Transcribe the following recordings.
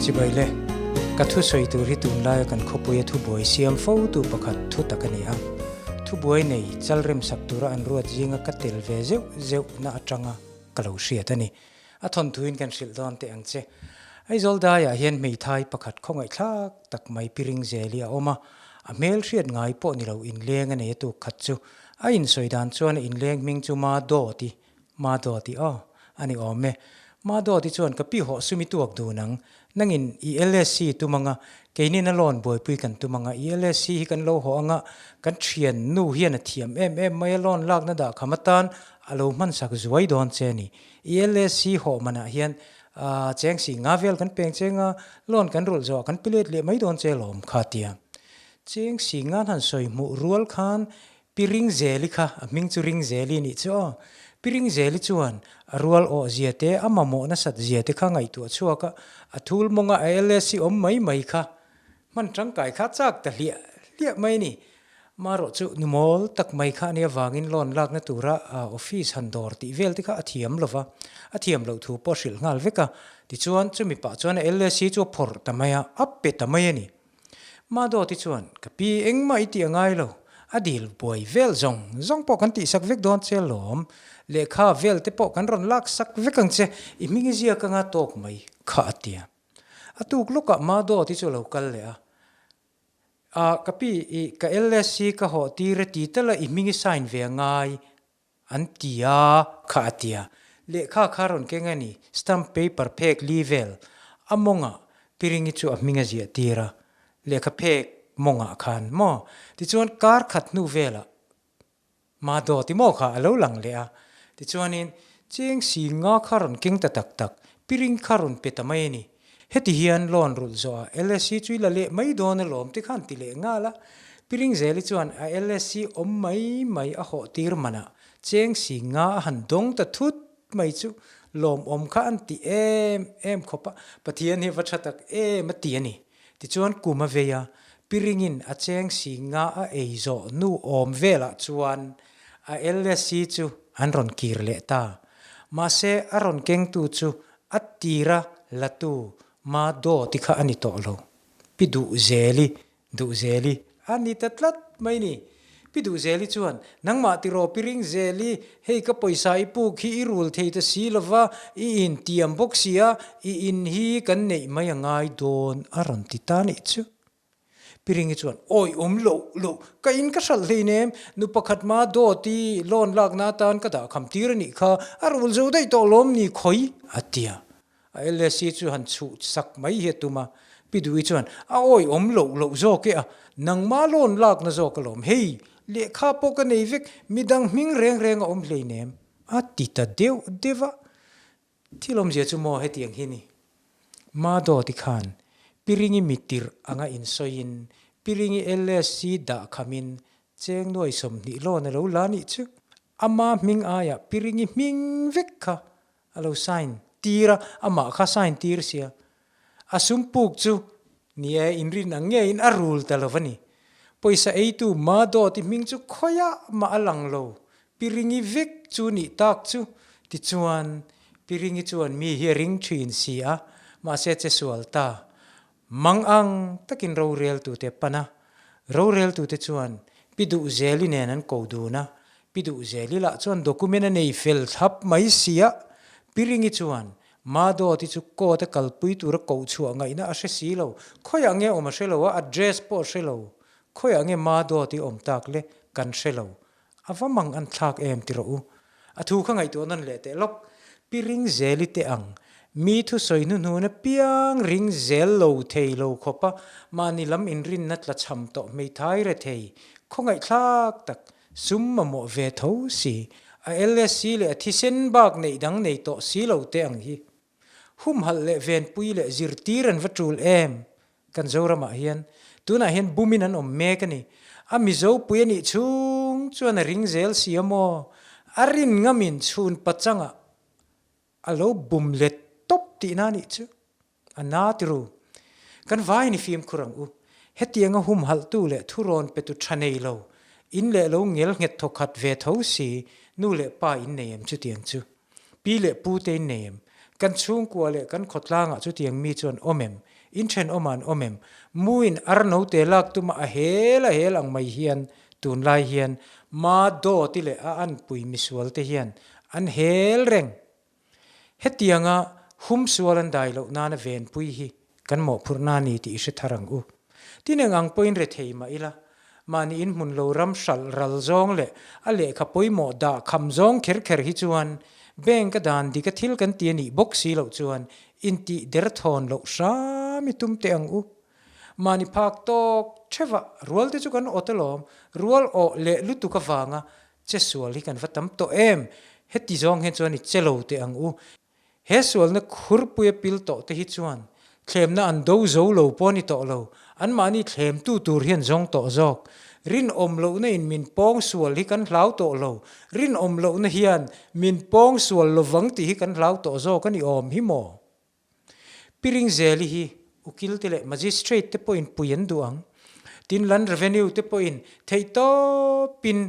Chibai le, ka thusawi tur hi tunlaia kan khawpuia thubuai siam fo tu pakhat thu tak a ni a. Thubuai nei chalrem sak tura an ruat zinga ka tel ve zeuh zeuh na atanga ka lo hriat a ni. A thawnthuin kan hrilh dawn teh ang che. Aizawl daiah hian hmeithai pakhat khawngaihthlak tak mai piring zel hi a awm a, a hmel hriat ngai pawh ni lo inleng a nei a tuk khat chu. A insawi dan chuan a inleng hming chu Ma Dawt i, Ma Dawt i aw, a ni awm e. Ma Dawt i chuan ka pi hawh sum i tuak dun ang, nangin i LSC tum anga, keinin a lawn buaipui kan tum anga, i LSC hi kan lo hawh anga, kan thian nu hian a thiam em em mai a lawn lakna dah kham atan a lo hmansak zuai dawn che a ni. I LSC hawh manah hian cheng si nga vel kan peng cheng a, loan kan rulh zawh ah kan pe let leh mai dawn che lawm kha tia. Cheng si ngan han sawi hmuh rual khan Pi Ringzeli kha, a hming chu Ringzeli nih chu aw. Pi Ringzeli chuan a rual awh zia te, a mamawh nasat zia te kha ngaihtuah chhuak a, a thul mawnga a LSC awm mai mai kha hman tangkai kha chak ta hliah hliah mai a ni. Marawh chu nu mawl tak mai kha ania vangin loan lakna tura office han dawr tih vel te kha a thiam lo va, a thiam loh thu pawh a hrilh nghal vek a. Tichuan chumi pah chuan a LSC chu a phawrh ta mai a, a pe ta mai a ni. Madawti chuan, Ka pi engmah i tih a ngai lo, a dil buai vel zawng zawng pawh kan tihsak vek dawn che lawm, lehkha vel te pawh kan rawn laksak vek ang che, i hming i ziak anga tawk mai kha a ti a. A tuk lawkah Madawti chu a lo kal leh a, A, ka pi, i ka LSC ka hawh tir e ti tal a i hming i sign ve a ngai an ti a, kha a ti a. Lehkha kha rawn keng a ni, stamp paper phek li vel a mawngah Piringi chu a hming a ziah tir a, lehkha phek mawngah khan maw? Tichuan kar khat hnu velah Ma daw ti maw kha a lo lang leh a, tichuanin cheng si nga kha rawn keng ta tak tak, piring kha rawn pe ta mai a ni. Heti hian loan rulh zawhah LSC chu i la leh mai dawn alawm ti khan ti leh nghal a. Piring Zeli chuan a LSC awm mai mai a hawh tir manah cheng si nga a han dawng ta thut mai chu lawmawm kha an ti em em khawp a, Pathian hi va tha tak em a ti a ni. Tichuan kum a vei a, piringin a cheng si nga a ei zawh nu awm velah chuan a LSC chu an rawn kir leh ta. Mahse a rawn kengtu chu a tira latu Ma Daw ti kha a ni tawh lo. Pi Duhzeli, Duhzeli, a ni ta tlat mai ni. Pi Duhzeli chuan, Nangmah tiraw Pi Ringzeli, hei ka pawisa i puk hi i rul thei ta si lova, i in tiam bawk si a, i in hi kan neih mai a ngai dawn a rawn ti ta nih chu. Pi Ringi chuan, Awi awm loh loh, ka in ka hralh hleinem, nu pakhat ma dawt i loan lakna atan ka dah kham tir a nih kha, a rul zo daih tawh lawm ni khawi? a ti a. A LSC chu han chhuh sak mai hi a tum a, Pi Duhi chuan, A awi awm loh loh zawk e a, nangmah loan lakna zawk alawm, hei, lehkha pawh ka nei vek, midang hming reng reng a awm hleinem, a ti ta deuh deuh a. Thil awmzia chu maw hetiang hi ni? Ma Dawti khan Piringi mitirh anga insawiin Piringi LSC dah khamin cheng nuai 20 loan a lo la nih chu. Ama hming aiah Piringi hming vek kha A lo sign tir a, amah kha sign tir sia. A sum puk chu ni e, inrin ang ngeiin a rul ta lo va ni. Pawisa eitu Ma Dawt i hming chu khawiah mah a lang lo. Piringi vek chu nih tak chu. Tichuan, Piringi chuan mi hi a ring thin si a, mahse che sual ta. Mang ang takin roreltute pan a, roreltute chuan Pi Duhzeli nen an ko dun a, Pi Duhzeli lah chuan document a nei fel thlap mai si a, Pi Ringi chuan Ma Dawti chu court a kalpui tura koh chhuah ngaihna a hre si lo, khawiah nge awm a hre lo a, address pawh a hre lo, khawiah nge Ma Dawti awm tak le kan hre lo, a va mang an thlak em ti rawh u. A thu kha ngaihtuah nawn leh teh lawk. Pi Ringzeli te ang, mi thusawi hnuhnun apiang ring zel lo thei lo khawpa mahni lam inrinna tla chham tawh hmeithai re thei, khawngaihthlak tak, sum mamawh ve tho si, a LSC leh a thisen bak neih dang nei tawh si lo te ang hi. Humhalh leh venpui leh zirtir an va tul em? Kan Zoramah hian tunah hian bumin an awm mek a ni. A Mizo pui a nih chhung chuan a ring zel si a maw? A rin ngamin chhun pachangah a lo bum let tawp tihna a nih chu. A na ti ru. Kan vaiin i fimkhur ang u. Hetianga humhalhtu leh thurawn petu tha nei lo, in leh lo ngel nghet thawkhat ve tho si, nu leh pa in nei em chutiang chu? Pi leh pu te in nei em? Kan chhungkua leh kan khawtlangah chutiang mi chuan awm em? In thenawmah an awm em? Muin ar note lak tuma a hel a hel ang mai hian tunlai hian Ma dawt i leh a anpui misual te hian an hel reng. Hetianga humsual an dai loh nana venpui hi kan mawhphurhna a ni tih i hre thar ang u. Tin eng ang pawhin rethei mah ila, mahni inhmun lo ram hralh ral zawng leh a lehkha pawimawh dah kham zawng kher kher hi chuan bank a dan dik a thil kan ti a nih bawk si loh chuan intih derthawn loh hram i tum teh ang u. Mahni phak tawk theuhah rual te chu kan awt alawm, rual awh leh lutuk avanga che sual hi kan va tam tawh em? Heti zawng hian chuan i che lo teh ang u. He sualna khurpuia pil tawh te hi chuan thlemna an do zo lo pawh a ni tawh lo, anmahni thlemtu tur hian zawng tawh zawk. Rinawm lohna in min pawng sual hi kan hlau tawh lo, rinawm lohna hian min pawng sual lovang tih hi kan hlau tawh zawk a ni awm hi maw? Piring Zeli hi ukil te leh magistrate te pawhin pui an duh ang. Tin, Land Revenue te pawhin theihtawpin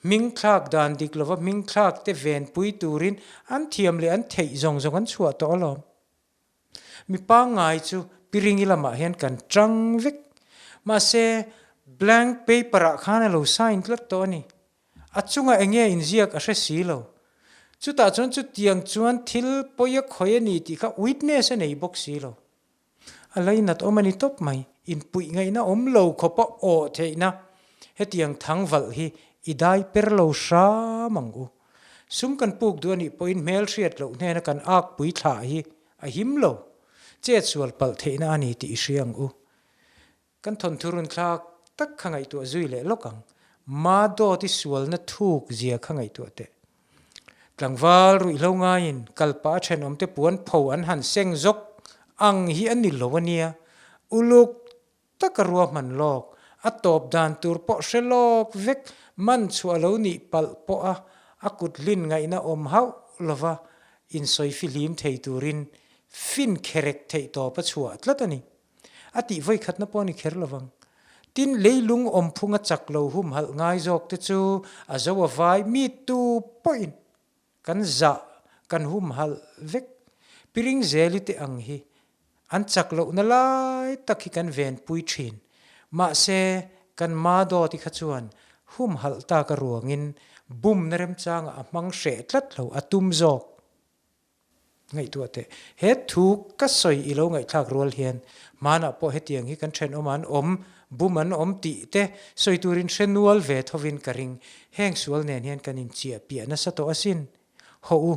hming thlak dan dik lova hming thlak te venpui turin an thiam leh an theih zawng zawng an chhuah tawh alawm. Mi pangngai chu Piringi lamah hian kan tang vek. Mahse, blank paper ah khan a lo sign tlat tawh a ni. A chunga enge inziak a hre si lo. Chutah chuan chutiang chuan thil pawi a khawi a ni tih kha witness a nei bawk si lo. A lainat awm a ni tawp mai. Inpuih ngaihna awm lo khawpa awh theihna hetiang thangvalh hi i dai per lo hram ang u. Sum kan puk duh a nih pawhin hmelhriat loh hnena kan akpui thlah hi a him lo. Chet sual palh theihna a ni tih i hria ang u. Kan thawnthu runthlak tak kha ngaihtuah zui leh lawk ang. Ma dawt i sualna thuk zia kha ngaihtuah teh. Tlangval ruihhlo ngaiin kalpa a thenawmte puan pho an han seng zawk ang hi a ni lo a nia. Uluk taka ruahman lawk, a tawp dan tur pawh hre lawk vek, man chhuah lo nih palh pawh a a kut hlin ngaihna awm hauh lova insawi fihlim thei turin fin kherek theih tawp a chhuah tlat a ni. A tih vawikhatna pawh a ni kher lovang. Tin, leilung awmphunga chak lo humhalh ngai zawk te chu a zo a vai mi tu pawhin kan zah kan humhalh vek. Piring zeli te ang hi an chak lohna lai tak hi kan venpui thin. Mahse, kan ma dawt i kha chuan humhalh tak a ruangin bumna remchangah a hmang hreh tlat lo a tum zawk. Ngaihtuah teh. He thu ka sawi i lo ngaihthlak rual hian hmanah pawh hetiang hi kan thenawm an awm, bum an awm tih te sawi turin hre nual ve thovin ka ring. Heng sual nen hian kan inchiah piah nasa tawh asin. Hawh u,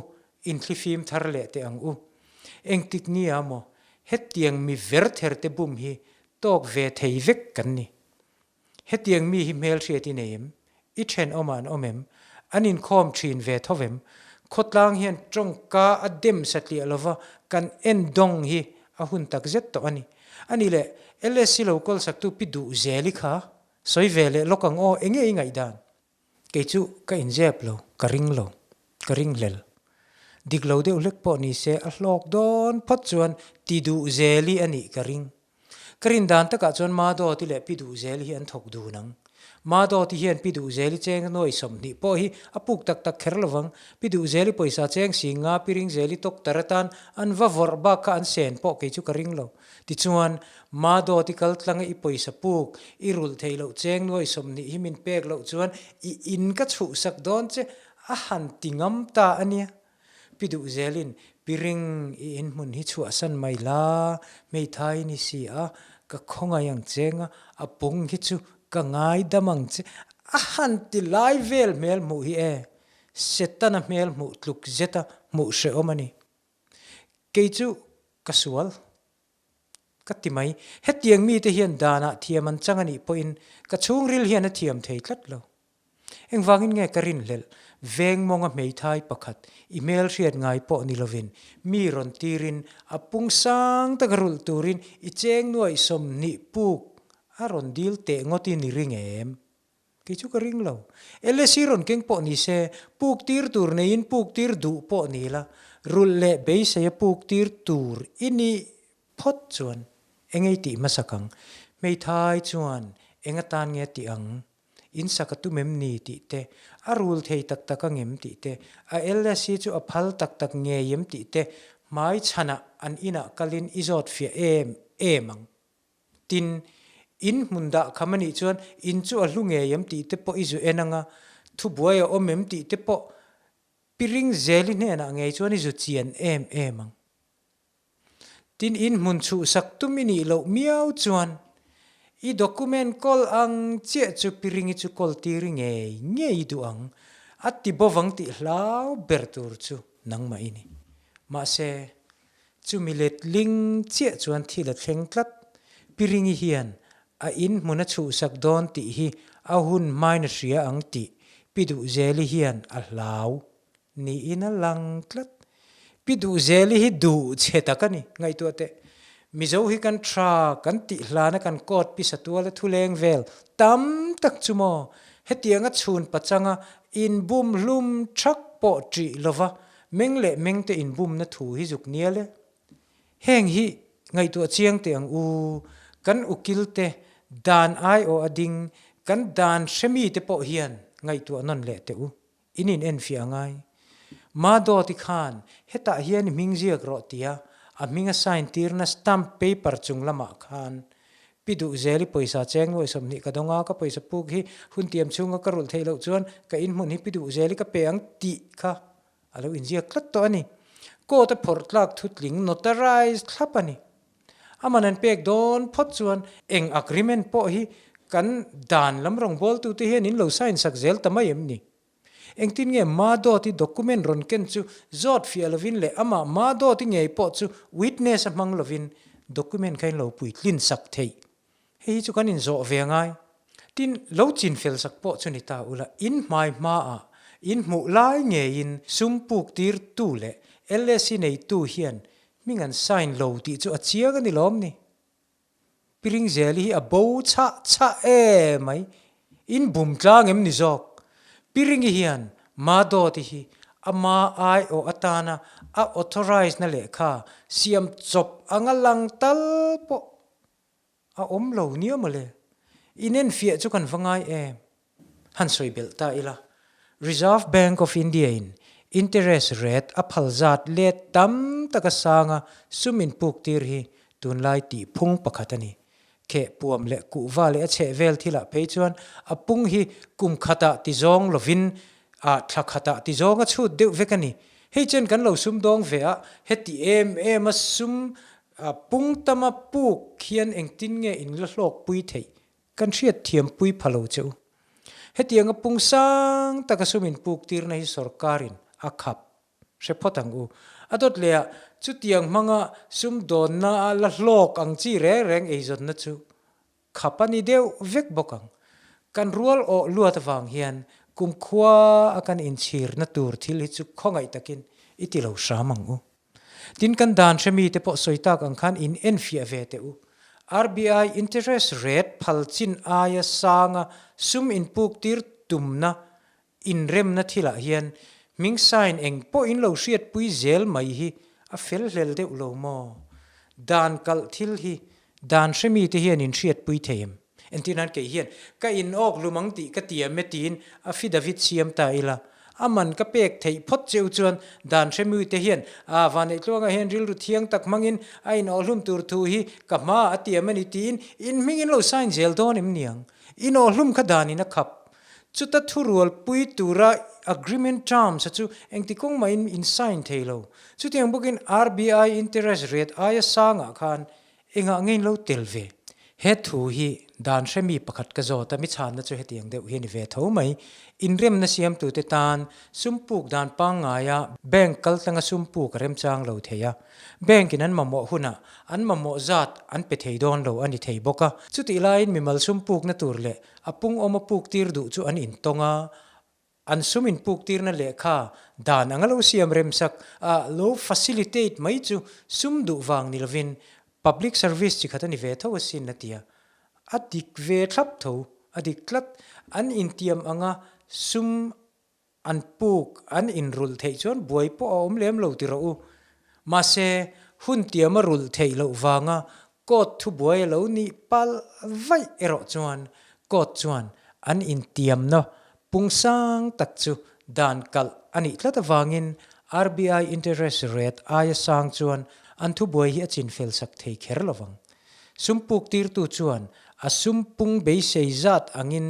inthlifim thar leh teh ang u. Engtik nia maw, hetiang mi verther te bum hi tawk ve thei vek kan ni. Hetiang mi hi hmelhriat i nei em? I thenawmah an awm em? An inkhawm thin ve tho vem? Khawtlang hian tawngka a dem satliah lova kan en dawng hi a hun tak zet tawh a ni. A nih leh, LSC lo kawl saktu Pi Duhzeli kha sawi ve leh lawk ang aw, enge i ngaihdan? Kei chu ka inzep lo, ka ring lo, ka ring hlel. Dik lo deuh hlek pawh ni se a hlawk dawn phawt chuan ti duh zeli a nih ka ring. Ka rin dan takah chuan Madawti leh Pi Duhzeli hi an thawk dun ang. Madawti hian Pi Duhzeli cheng nuai 20 pawh hi a puk tak tak kher lovang. Pi Duhzeli pawisa cheng sing nga Pi Ringzeli doctor atan an va vawrh bak kha an sen pawh kei chu ka ring lo. Tichuan, Ma dawt i kal tlang a i pawisa puk, i rulh theih loh cheng nuai 20 hi min pek loh chuan i in ka chhuhsak dawn che a han ti ngam ta a nia. Pi duh zelin, Pi Ring, i in hmun hi chhuahsan mai la, hmeithai ni si a, ka khawngaih ang cheng a, a pung hi chu ka ngaidam ang che a han ti lai vel hmel hmuh hi e, Setana hmel hmuh tluk zeta hmuh hrehawm a ni. Kei chu ka sual ka ti mai. Hetiang mite hian danah thiam an chang a nih pawhin ka chhungril hian a thiam thei tlat lo. Engvangin nge ka rinhlelh? Veng mawnga hmeithai pakhat i hmelhriat ngai pawh ni lovin mi rawn tirin a pung sang taka rulh turin i cheng nuaih 20 puk a rawn dil teh ngawtin i ring em? Kei chu ka ring lo. LSC rawn keng pawh ni se, puk tir tur neiin puk tir duh pawh ni la, rulh leh beiseia puk tir tur i nih phawt chuan engei tih hmasak ang? Hmeithai chuan eng atan nge a tih ang? In sak a tum em ni tih te, a rul thei tak tak ang em tih te, a LSC chu a phal tak tak ngei em tih te, hmai chhanah an inah kalin i zawt fiah em? em ang. Tin, in hmun dah kham a nih chuan in chu a hlu ngei em tih te pawh i zu en ang a, thubuai a awm em tih te pawh piring zel i hnenah ngei chuan i zu chian em em ang. Tin, in hmun chhuhsak tum i nih loh miau chuan i document kawl ang chiah chu piringi chu kawl tir i ngei ngei i duh ang, a ti bawvang tih hlau ber tur chu nangmah i ni. Mahse, Chumi letling chiah chuan thil a thleng tlat. Piringi hian a in hmun a chhuhsak dawn tih hi a hun hmain a hria ang tih Pi Duhzeli hian a hlau niin a lang tlat. Pi Duhzeli hi duh chhe tak a ni, ngaihtuah teh. Mizo hi kan tha kan tih hlana kan court pi satuala thuleng vel tam tak chu maw hetianga chhun pachanga inbum hlum thak pawh ṭih lova Meng leh meng te inbumna thu hi zuk nial e. Heng hi ngaihtuah chiang teh ang u, kan ukil te dan aiawh a ding, kan dan hremi te pawh hian ngaihtuah nawn leh teh u, in in enfiah a ngai. Ma Dawti khan hetah hian i hming ziak rawh tia a hming a sign tirna stamp paper chung lamah khan Pi Duhzeli pawisa cheng nuai 20 ka dawng a, ka pawisa puk hi hun tiam chhunga ka rulh theih loh chuan ka inhmun hi Pi Duhzeli ka pe ang tih kha a lo inziak tlat tawh a ni. Court a phawrh tlak thutling notarized thlap a ni. A man an pek dawn phawt chuan eng agreement pawh hi kan dan lam rawngbawltute hian in lo sign sak zel ta mai em ni? Engtin nge Ma Dawti document rawn ken chu zawt fiah lovin leh amah Ma Dawti ngei pawh chu witness a hmang lovin document kha in lo puitlin sak theih? Hei hi chu kan inzawh ve angai. Tin, lo chin fel sak pawh chu ni ta ula, in hmai hmaah, in hmuh lai ngeiin sum puk tirtu leh LSC neitu hian hming an sign lo tih chu a chiang a ni lawm ni? Piring Zeli hi a bo chhah chhah e mai. In bum tlang em ni zawk? Piringi hian Madawti hi ama aiawh atana a authorise na lehkha siam chawp anga lang tal pawh a awm lo nia mawle. Inenfiah chu kan va ngai em? Han sawi belh ta ila, Reserve Bank of India in interest rate a phal zat let tam taka sanga sum inpuk tir hi tunlai tih phung pakhat a ni. Kheh puam leh kuhva leh a chheh vel thilah phei chuan a pung hi kum khatah ti zawng lovin ah thla khatah ti zawng a chhut deuh vek a ni. Hei chen kan lo sum dawng ve a, heti em em a sum pung tama puk hian engtin nge in la hlawk pui theih Kan hriat thiampui pha lo che u. Hetianga pung sang taka sum inpuk tirna hi sorkarin a khap hre phawt ang u. A dawt leh ah chutiang hmanga sum dawnna a la hlawk ang chi reng reng eizawnna chu khap a ni deuh vek bawk ang. Kan rual awh luat avang hian kumkhua a kan inchhirna tur thil hi chu khawngaih takin i ti lo hram ang u. Tin, kan dan hre mite pawh sawi tak ang khan in enfiah ve teh u. RBI interest rate phal chin aia sanga sum inpuk tir tumna inremna thilah hian hming sign eng pawh in lo hriatpui zel mai hi a fel hlel deuh lo maw? Dan kalh thil hi dan hre mite hian in hriatpui thei em? Entir nan kei hian ka in awk lum ang tih ka tiam e tiin affidavit siam ta ila, a man ka pek theih phawt cheu chuan dan hremite hian a Vaneihtluangah hian rilru thiang tak hmangin a in awhlum tur thu hi ka hmaah a tiam a ni tiin in hming in lo sign zel dawn em niang? In awhlum kha danin a khap. Chuta thurualpui tura agreement terms a chu engti kawng mahin in sign thei lo. Chutiang bawkin RBI interest rate aia sangah khan Engah nge in lo tel ve? He thu hi dan hremi pakhat ka zawt a, mi chhanna chu hetiang deuh hi a ni ve tho mai. Inremna siamtute tan sum puk dan pangngaia bank kaltlanga sum puk a remchang lo thei a, bank in an mamawh hunah an mamawh zat an pe thei dawn lo a ni thei bawk a. Chutih laiin mimal sum pukna tur leh a pung awma puk tir duh chu an intawng a, An sum inpuktirna lehkha dan anga lo siam remsak a lo facilitate mai chu sum duh vang ni lovin public service chi khat a ni ve tho asin a ti a. A dik ve thlap tho, a dik tlat. An intiam anga sum an puk, an inrulh theih chuan buai pawh a awm lem lo ti rawh u. Mahse, hun tiam a rulh theih loh vanga court thubuai a lo nih palh vaih erawh chuan court chuan an intiamna pung sang tak chu dan kalh a nih tlat avangin RBI interest rate aia sang chuan an thubuai hi a chinfel sak thei kher lovang. Sum puk tirtu chuan a sum pung beisei zat angin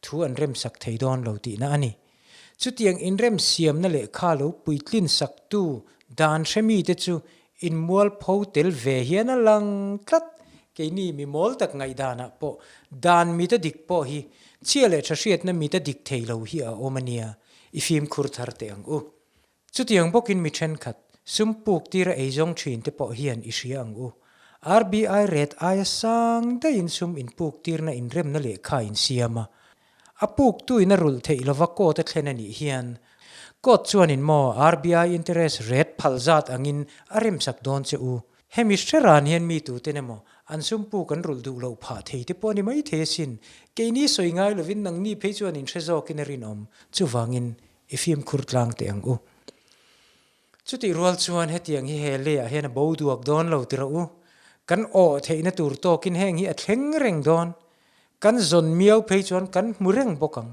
thu an remsak thei dawn lo tihna a ni. Chutiang inremsiamna lehkha lo puitlin saktu dan hremite chu inmualpho tel ve hian a lang tlat. Keini mi mawl tak ngaihdanah pawh dan mita dik pawh hi chhia leh tha hriatna mita dik thei lo hi a awm a nia, i fimkhur thar teh ang u. Chutiang bawkin mi thenkhat, sum puk tira eizawng thin te pawh hian i hria ang u. RBI rate aia sang daihin sum inpuk tirna inremna lehkha in siam a. A puktuin a rulh theih lova court a thlen a nih hian, court chuanin maw RBI interest rate phal zat angin a remsak dawn che u. Hemi hre ran hian mi tuten emaw an sum puk an rulh duh loh phah thei te pawh a ni maithei asin. Keini sawi ngai lovin nangni phei chuan inhre zawkin a rinawm. Chuvangin I fimkhur tlang teh ang u. Chutih rual chuan hetiang hi he leiah hian a bo duak dawn lo ti rawh u. Kan awh theihna tur tawkin heng hi a thleng reng dawn. Kan zawn miau phei chuan kan hmu reng bawk ang.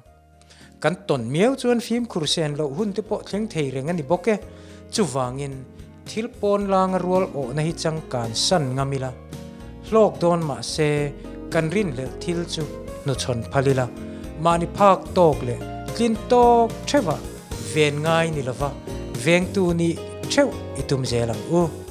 Kan tawn miau chuan fimkhur sen loh hun te pawh thleng thei reng a ni bawk e. Chuvangin thil pawn langa rual awhna hi changkan san ngam ila. Hlawk dawn mah se kan rinhlelh thil chu hnuchhawn phal ila, mahni phak tawk leh tlin tawk theuhah ven ngai ni lova vengtu nih theuh i tum zel ang u.